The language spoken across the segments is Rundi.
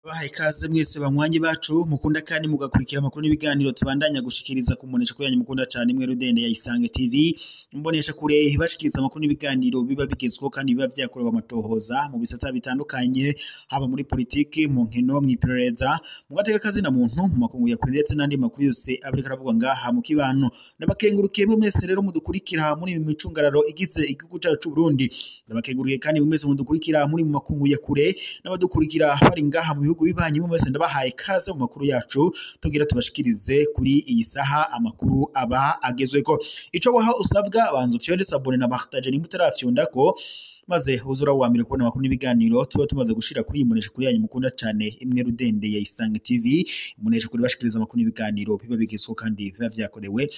Bahaye ikaze mwese banywanyi bacu mukunda kandi mugakurikira amakuru n'ibiganiro tubandanya gushikiriza ku mbonesha kure yanyu mukunda cyane imwe rudende ya Isange TV. Imbonesha kure bashikiriza amakuru n'ibiganiro biba bigezweho kandi biba vyakorewe amatohoza mu bisata bitandukanye, haba muri politiki, mu nkino, mw'iperereza, mu gateka kazi na muntu, mu makungu ya kure ndetse n'andi makuru yose abariko aravugwa ngaha mu kibano. Ndabakengurukiye mwe mwese rero mudukurikira muri micungararo igize igihugu cacu c'u Burundi. Ndabakengurukiye kandi mwe mwese mudukurikira muri mu makungu ya kure n'abadukurikira bari ngaha mu bihugu bibanyi, mwese ndabahaye kaze mu makuru yacu tugira tubashikirize kuri iyi saha amakuru aba agezweko. Ico waha usabwa banza ufyonde s'abonner na partager nimba utarafyondako, maze uzura wa mbere kubona amakuru n'ibiganiro tuba tumaze gushira kuri iyi mbonesha kure yanyu mukunda cyane imwe rudende ya Isange TV. Imbonesha kure bashikiriza amakuru n'ibiganiro biba bigezweho kandi biba vyakorewe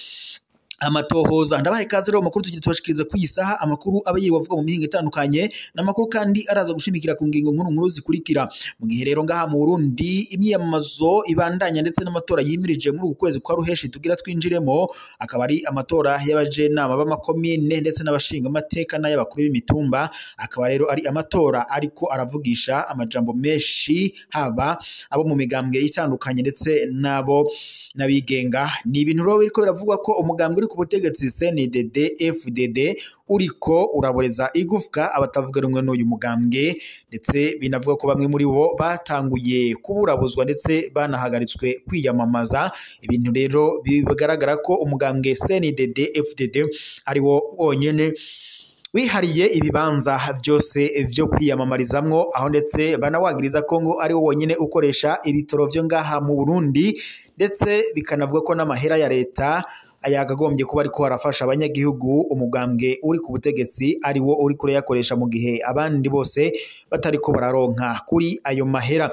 amatohoza. Ndabahaye ikaze rero makuru tugira tubashikiriza ku isaha amakuru aba yiriwe avuga mu mihingo itandukanye n'amakuru kandi araza gushimikira ku ngingo nkuru nkuru zikurikira. Mu gihe rero ngaha mu Burundi imyiyamamazo ibandanya ndetse n'amatora yimirije muri uku kwezi kwa ruheshi tugira twinjiremo, akaba ari amatora y'abajenama b'amakomine ndetse n'abashinga amateka n'ay'abakuru b'imitumba. Akaba rero ari amatora ariko aravugisha amajambo menshi, haba abo mu migambwe itandukanye ndetse n'abo n'abigenga. Ni ibintu rero biriko biravugwa ko umugambwe uri ku butegetsi CNDD FDD uriko uraboreza igufwa abatavuga rumwe n'uyu mugambwe, ndetse binavuga ko bamwe muri bo batanguye kuburabuzwa ndetse banahagaritswe kwiyamamaza. Ibintu rero bigaragara ko umugambwe CNDD FDD ari wo wonyene wihariye ibibanza byose vyo kwiyamamarizamwo, aho ndetse banawagiriza ko ngo ari wo wonyene ukoresha ibitoro vyo ngaha mu Burundi, ndetse bikanavuga ko n'amahera ya leta ayagagombye kuba ariko arafasha abanyagihugu umugambwe uri ku butegetsi ari wo uri kureyakoresha, mu gihe abandi bose batariko bararonka kuri ayo mahera.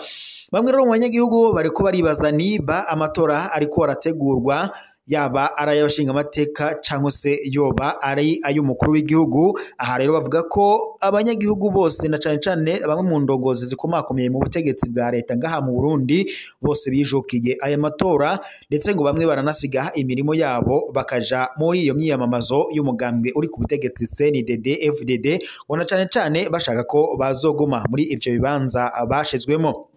Bamwe rero mu banyagihugu bariko baribaza niba amatora ariko arategurwa yaba ari ay'abashinga amateka cyangwa se yoba ari ay'umukuru w'igihugu. Aha rero bavuga ko abanyagihugu bose na cane cane bamwe mu ndongozi zikomakomeye mu butegetsi bwa leta ngaha mu Burundi bose bijukiye aya matora, ndetse ngo bamwe baranasiga imirimo yabo bakaja muri iyo myiyamamazo y'umugambwe uri ku butegetsi CNDD FDD, ngo na cane cane bashaka ko bazoguma muri ivyo bibanza bashizwemo.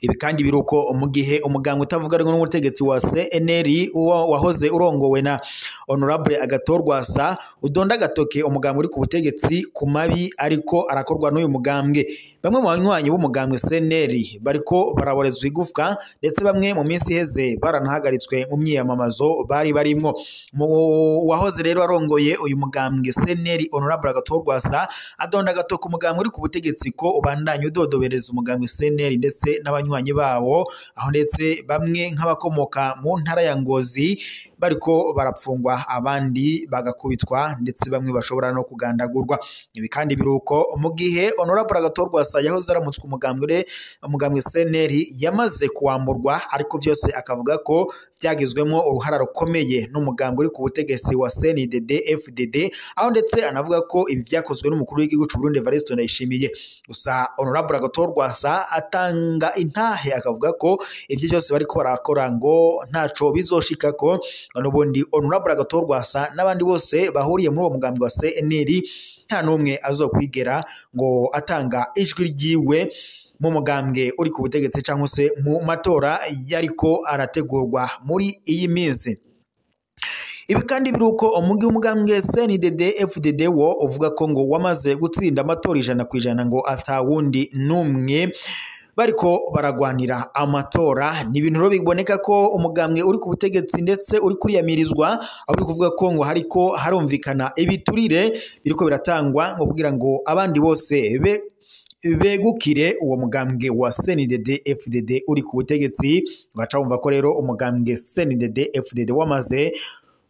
Ibi kandi biruko mu gihe umugambwe utavuga rumwe n'umutegetsi wa CNL wahoze urongowe na Honorable Agathon Rwasa udonda agatoke umugambwe uri ku butegetsi ku mabi ariko arakorwa n'uyu mugambwe. Bamwe mu banywanyi b'umugambwe CNL bariko baraborezwa igufwa, ndetse bamwe mu minsi iheze baranahagaritswe mu myiyamamazo bari barimwo. Wahoze rero arongoye uyu mugambwe CNL Honorable Agathon Rwasa adonda agatoke umugambwe uri ku butegetsi ko ubandanya udodobereza umugambwe CNL ndetse n'abanywanyi bawo, aho ndetse bamwe nk'abakomoka mu ntara ya Ngozi bariko barapfungwa, abandi bagakubitwa, ndetse bamwe bashobora no kugandagurwa. Ibi kandi biruko mu gihe Honorable Agathon Rwasa yahoze aramutswe umugambwe CNL yamaze kuwamburwa, ariko byose akavuga ko byagizwemo uruhara rukomeye n'umugambwe uri ku butegetsi wa CNDD FDD, aho ndetse anavuga ko ibi byakozwe n'umukuru w'igihugu c'u Burundi Evariste Ndayishimiye. Gusa Honorable Agathon Rwasa atanga intahe akavuga ko ivyo byose bariko barakora ngo ntaco bizoshikako, n'ubundi Honorable Agathon Rwasa n'abandi bose bahuriye muri uwo mugambwe wa CNL nta n'umwe azokwigera ngo atanga ijwi ryiwe mu mugambwe uri ku butegetsi cyangwa se mu matora yariko arategurwa muri iyi minsi. Ibi kandi biruko umugi w'umugambwe CNDD FDD wo uvuga ko ngo wamaze gutsinda amatora 100% ngo atawundi n'umwe bariko baragwanira amatora. Ni ibintu rero biboneka ko umugambwe uri ku butegetsi ndetse uri kuriyamirizwa, aho uri kuvuga ko ngo hariko harumvikana ibiturire biriko biratangwa ngo kugira ngo abandi bose begukire uwo mugambwe wa CNDD FDD uri ku butegetsi. Baca bumva ko rero umugambwe CNDD FDD wamaze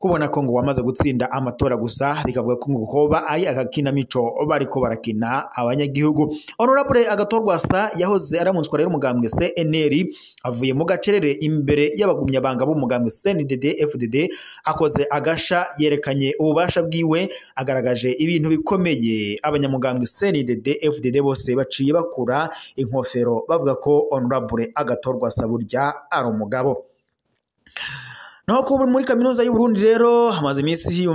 kubona ko ngo wamaze gutsinda amatora, gusa bikavuga ko ngo hoba ari agakinamico bariko barakina abanyagihugu. Honorable Agathon Rwasa yahoze aramutswa rero umugambwe CNL avuye mu gacerere imbere y'abagumyabanga b'umugambwe CNDD FDD, akoze agasha yerekanye ububasha bwiwe, agaragaje ibintu bikomeye. Abanyamugambwe CNDD FDD bose baciye bakura inkofero bavuga ko Honorable Agathon Rwasa burya ari umugabo. Naho ko muri kaminuza y'u Burundi rero hamaze iminsi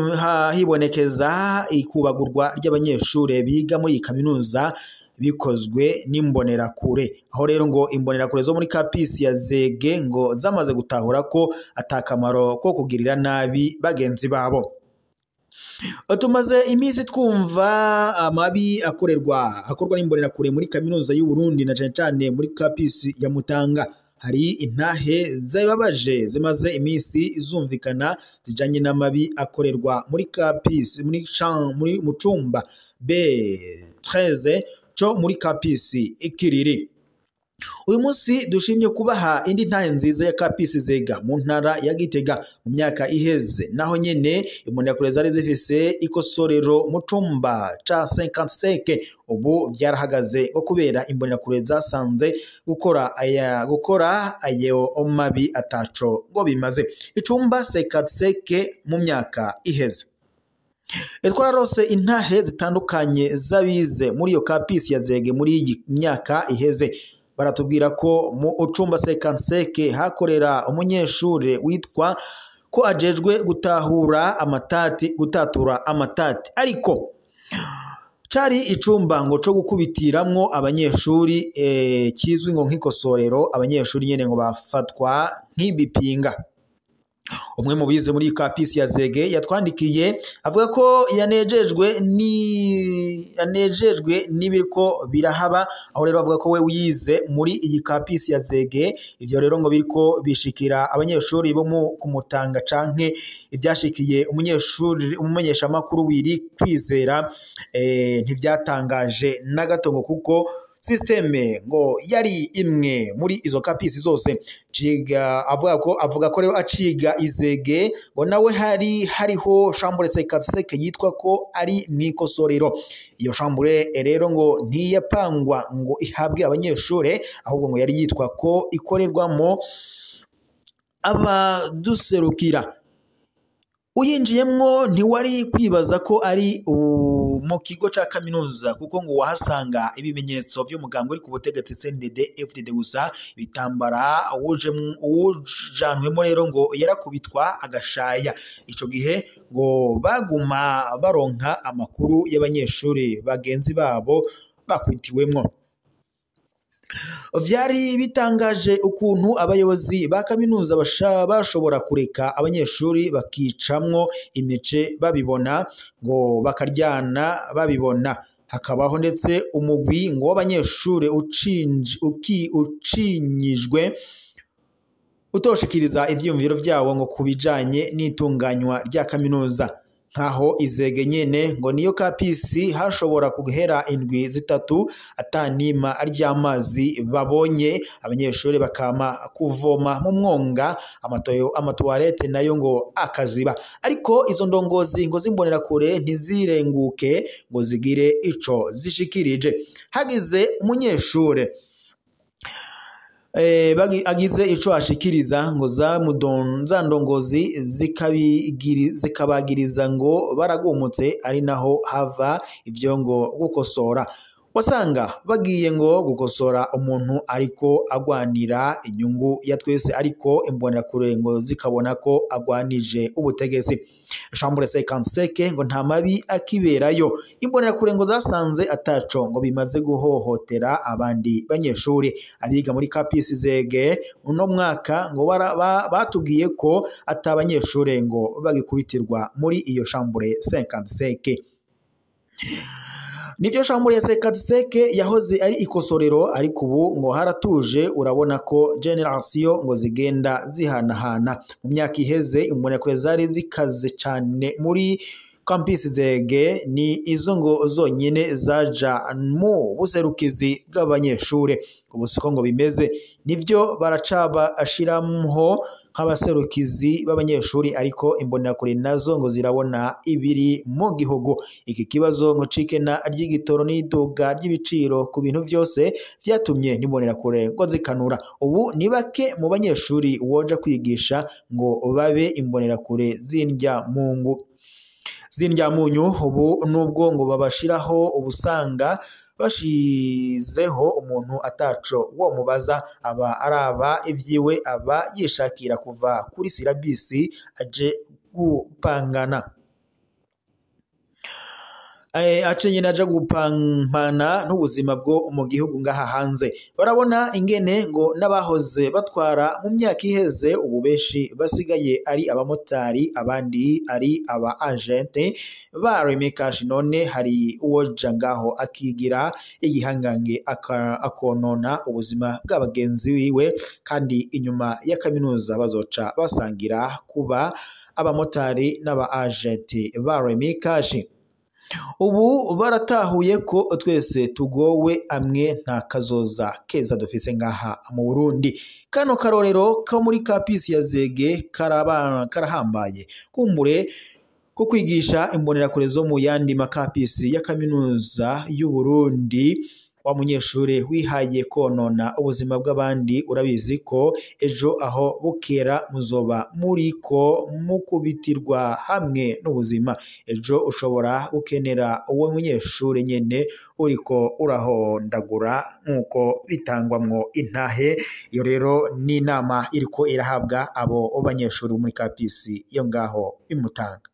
hibonekeza ikubagurwa ry'abanyeshure biga muri iyi kaminuza bikozwe n'imbonerakure. Aho rero ngo imbonerakure zo muri kapisi ya Zege ngo zamaze gutahura ko atakamaro ko kugirira nabi bagenzi babo. Tumaze iminsi twumva amabi akorwa n'imbonerakure muri kaminuza y'u Burundi na cane cane muri kapisi ya Mutanga. Hari intahe zibabaje zimaze iminsi zumvikana zijanye n'amabi akorerwa muri kapisi muri mu cumba B13 co muri kapisi Ikiriri. Uyu munsi dushimye kubaha indi ntahe nziza ya kapisi Zega mu ntara ya Gitega. Mu myaka iheze naho nyene imbonerakure zari zifise ikosorero mu cumba ca 55, ubu vyarahagaze ngo kubera imbonerakure zasanze gukora ayo mabi ataco ngo bimaze. Icumba 55 mu myaka iheze twararose intahe zitandukanye z'abize muri iyo kapisi ya Zege muri iyi myaka iheze. Baratubwira ko mu cumba 55 hakorera umunyeshure witwa ko ajejwe gutahura amatati, gutatura amatati, ariko cari icumba ngo co gukubitiramwo abanyeshuri kizwi ngo nk'ikosorero. Abanyeshuri nyene ngo bafatwa nk'ibipinga. Umwe mu bize muri kapisi ya Zege yatwandikiye avuga ko yanejejwe n'ibiriko birahaba. Aho rero avuga ko we wize muri iyi kapisi ya Zege, ivyo rero ngo biriko bishikira abanyeshuri bo mu Kumutanga canke ibyashikiye umunyeshuri umumenyesha makuru wiri Kwizera ntivyatangaje na gato ngo kuko systeme ngo yari imwe muri izo kapisi zose. Ciga avuga ko rero aciga Izege ngo nawe hariho chambre 55 yitwa ko ari mwikosorero. Iyo chambre rero ngo ntiyapangwa ngo ihabwe abanyeshure, ahubwo ngo yari yitwa ko ikorerwamo abaduserukira. Uyinjiyemwo ntiwari kwibaza ko ari mu kigo ca kaminuza, kuko ngo wahasanga ibimenyetso vy'umugambwe uri ku butegetsi CNDD FDD gusa. Bitambara uwujanwemo rero ngo yarakubitwa agashaya. Ico gihe ngo baguma baronka amakuru y'abanyeshuri bagenzi babo bakwitiwemwo. Vyari bitangaje ukuntu abayobozi ba kaminuza bashobora kureka abanyeshuri bakicamwo imice babibona, ngo bakaryana babibona. Hakabaho ndetse umugwi ngo w'abanyeshuri ucinyijwe utoshikiriza ivyiyumviro vyabo ngo kubijanye n'itunganywa rya kaminuza. Nkaho Izege nyene ngo niyo kapisi hashobora guhera indwi zitatu atanima ry'amazi babonye, abanyeshuri bakama kuvoma mu mwonga, amatuwarete nayo ngo akaziba. Ariko izo ndongozi ngo zimbonerakure ntizirenguke ngo zigire ico zishikirije. Hagize umunyeshure agize ico ashikiriza ngo za ndongozi zikabagiriza ngo baragumutse, ari naho hava ivyo ngo gukosora. Wasanga bagiye ngo gukosora umuntu ariko agwanira inyungu ya twese, ariko imbonerakure ngo zikabona ko agwanije ubutegetsi. Chambre 55 ngo nta mabi akiberayo. Imbonerakure ngo zasanze ataco ngo bimaze guhohotera abandi banyeshuri. Abiga muri kapisi Zege uno mwaka ngo batubwiye ko atabanyeshure ngo bagikubitirwa muri iyo chambre 55. Nibyo chambre ya 55 yahoze ari ikosorero, ariko ubu ngo haratuje. Urabona ko generation ngo zigenda zihanahana. Mu myaka iheze imbonerakure zari zikaze cane muri campus Zege, ni izo ngo zonyene zaja mu buserukizi bw'abanyeshure. Ubu siko ngo bimeze, nivyo baracaba ashiramho nk'abaserukizi b'abanyeshuri, ariko imbonerakure nazo ngo zirabona ibiri mu gihugu. Iki kibazo ngo cikena ry'igitoro n'iduga ry'ibiciro ku bintu vyose vyatumye n'imbonerakure ngo zikanura. Ubu ni bake mu banyeshuri woja kwigisha ngo babe imbonerakure z'indyamunyu. Ubu nubwo ngo babashiraho ubusanga Bashizeho umuntu ataco wo mubaza, aba araba ivyiwe, aba yishakira kuva kuri sirabisi aje gupangana, ace nyine aja gupampana n'ubuzima bwo mu gihugu ngaha hanze. Barabona ingene ngo n'abahoze batwara mu myaka iheze ubu benshi basigaye ari abamotari, abandi ari aba agente ba Remikash. None hari uwoja ngaho akigira igihangange akonona ubuzima bw'abagenzi biwe, kandi inyuma ya kaminuza bazoca basangira kuba abamotari n'aba agenti ba Remikash. Ubu baratahuye ko twese tugowe amwe, nta kazoza keza dufise ngaha mu Burundi. Kano karorero ko muri kapisi ya Zege karahambaye kumbure ko kwigisha imbonerakure zo mu yandi makapisi ya kaminuza y'u Burundi. Wa munyeshure wihaye konona ubuzima bw'abandi, urabizi ko ejo aho bukera muzoba muriko mukubitirwa hamwe n'ubuzima. Ejo ushobora gukenera uwo munyeshure nyene uriko urahondagura nk'uko bitangwamwo intahe. Iyo rero ni inama iriko irahabwa abo banyeshuri bo muri kapisi yo ngaho imutanga.